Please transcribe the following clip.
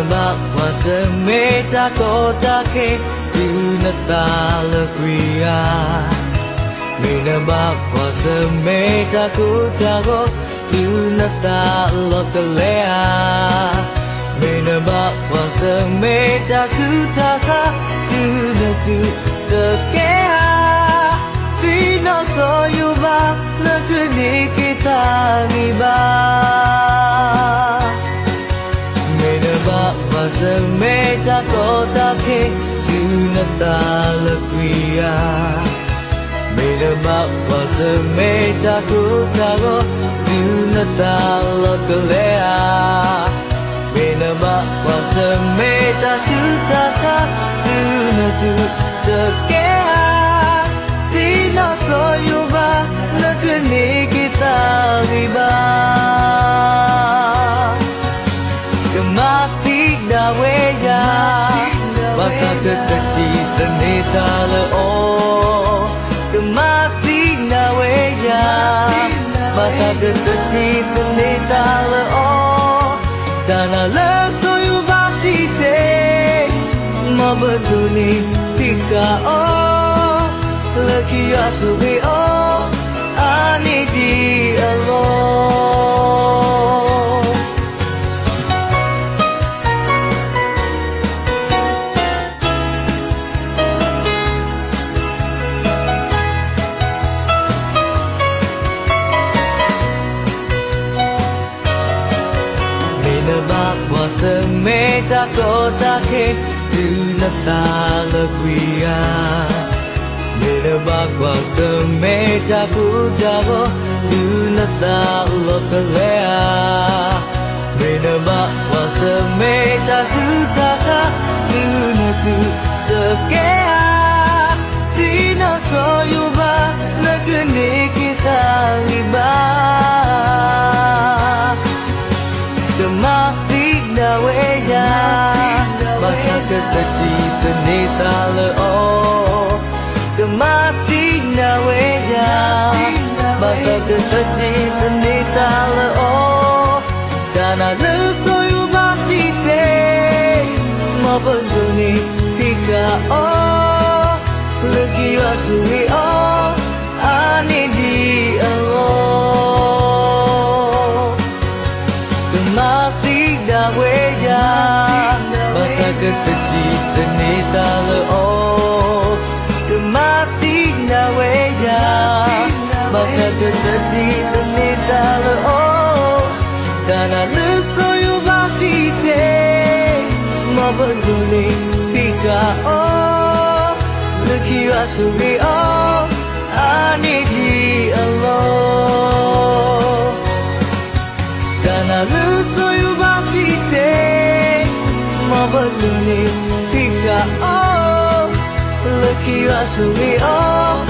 မ့ၢ်နဘၣ်ကွၢ်ဆၢၣ်မဲာ်တၢ်ကီတၢ်ခဲ တုၤနသးလၢကွံာ်ဧါ. မ့ၢ်နဘၣ်ကွၢ်ဆၢၣ်မဲာ်တၢ်ကိၢ်တၢ်ဂီၤ တုၤနသးလီၤကလဲဧါ. မ့ၢ်နဘၣ်ကွၢ်ဆၢၣ်မဲာ်တၢ်ဆူးတၢ်ဆါ တုၤနတူၢ်တကဲဧါ. သ့ၣ်နီၣ်စီၤယိၤဘး နကန့ၢ်က့ၤတၢ်ဂံၢ်ဘါ. မ့ၢ်နဘၣ်ကွၢ်ဆၢၣ်မဲာ်တၢ်ကီတၢ်ခဲ တုၤနသးလၢကွံာ်ဧါ. မ့ၢ်နဘၣ်ကွၢ်ဆၢၣ်မဲာ်တၢ်ကိၢ်တၢ်ဂီၤ တုၤနသးလီၤကလဲဧါ. မ့ၢ်နဘၣ်ကွၢ်ဆၢၣ်မဲာ်တၢ်ဆူးတၢ်ဆါ တုၤနတူၢ်တကဲဧါ. သ့ၣ်နီၣ်စီၤယိၤဘး နကန့ၢ်က့ၤတၢ်ဂံၢ်ဘါ. ကမၤသံဒၣ်ဝဲယၤ, ဘၣ်ဆၣ်ကတထံၣ်သန့ၤတၢ်လၢအီၤ. ကမၤသံဒၣ်ဝဲယၤ, ဘၣ်ဆၣ်ကတထံၣ်သန့ၤတၢ်လၢအီၤ. တၢ်နာ်လၢစီၤယိၤဘးစံးတ့ၢ်, မ်ပဒိးန့ၢ်ဖံးဃာ်အီၤ, လၢခံယွၤဆိၣ်ဂ့ၤအီၤ, အါန့ၢ်ဒံးအလီၢ်. မ့ၢ်နဘၣ်ကွၢ်ဆၢၣ်မဲာ်တၢ်ကီတၢ်ခဲ တုၤနသးလၢကွံာ်ဧါ. မ့ၢ်နဘၣ်ကွၢ်ဆၢၣ်မဲာ်တၢ်ကိၢ်တၢ်ဂီၤ တုၤနသးလီၤကလဲဧါ. မ့ၢ်နဘၣ်ကွၢ်ဆၢၣ်မဲာ်တၢ်ဆူးတၢ်ဆါ တုၤနတူၢ်တကဲဧါ. သ့ၣ်နီၣ်စီၤယိၤဘး နကန့ၢ်က့ၤတၢ်ဂံၢ်ဘါ. ကမၤသံဒၣ်ဝဲယၤ, ဘၣ်ဆၣ်ကတထံၣ်သန့ၤတၢ်လၢအီၤ. ကမၤသံဒၣ်ဝဲယၤ, ဘၣ်ဆၣ်ကတထံၣ်သန့ၤတၢ်လၢအီၤ. တၢ်နာ်လၢစီၤယိၤဘးစံးတ့ၢ်, မ်ပဒိးန့ၢ်ဖံးဃာ်အီၤ, လၢခံယွၤဆိၣ်ဂ့ၤအီၤ, အါန့ၢ်ဒံးအလီၢ်. ကမၤသံဒၣ်ဝဲယၤ, ဘၣ်ဆၣ်ကတထံၣ်သန့ၤတၢ်လၢအီၤ. ကမၤသံဒၣ်ဝဲယၤ, ဘၣ်ဆၣ်ကတထံၣ်သန့ၤတၢ်လၢအီၤ. တၢ်နာ်လၢစီၤယိၤဘးစံးတ့ၢ်, မ်ပဒိးန့ၢ်ဖံးဃာ်အီၤ, လၢခံယွၤဆိၣ်ဂ့ၤအီၤ, အါန့ၢ်ဒံးအလီၢ်. တၢ်နာ်လၢစီၤယိၤဘးစံးတ့ၢ်, မ်ပဒိးန့ၢ်ဖံးဃာ်အီၤ, လၢခံယွၤဆိၣ်ဂ့ၤအီၤ,